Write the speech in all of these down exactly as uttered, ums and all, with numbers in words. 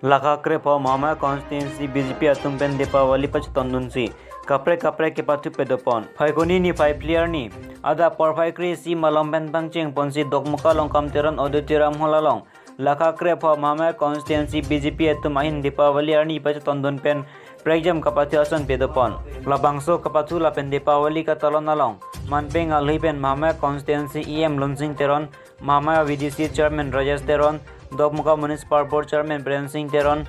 Lakha krepho Mahamaya constituency B J P atum pen Deepavali pachetondunsi kaprek kaprek kepathu pedopon. Phaikuni niphai phli arni adap porphai kre-isi malom pen pangchengponsi Dokmoka Longkam Teron Auditorium Hall along lakha krepho Mahamaya constituency B J P atum ahin Deepavali arni pachetondun pen prekjam kepathu ason pedopon. Labangso kepathu lapen Deepavali katalon along manpeng alhi pen Mahamaya constituency E M Lunsing Teron, Mahamaya V D C Chairman Rajesh Teron, Dokmoka Municipal Board Chairman Biren Singh Teron,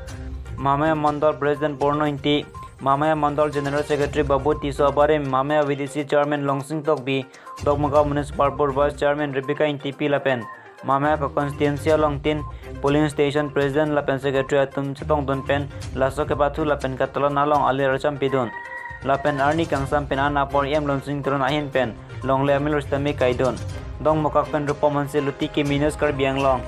Mahamaya Mandal President Porno Ingti, Mahamaya Mandal General Secretary Babu Tisso abarim, Mahamaya V D C Chairman Longsing Tokbi, Dokmoka Municipal Board Vice Chairman Rebecca Ingtipi lapen Mahamaya constituency along tin polling station president lapen secretary atum chetongdun pen laso kepathu lapen katalon along alir archam pidun. Lapen arni kangsam pen an apor E M Lunsing Teron ahin pen longle amelo sitame kaidun. Dokmoka pen Rupom Hanse, Luti Kimi News, Karbi Anglong.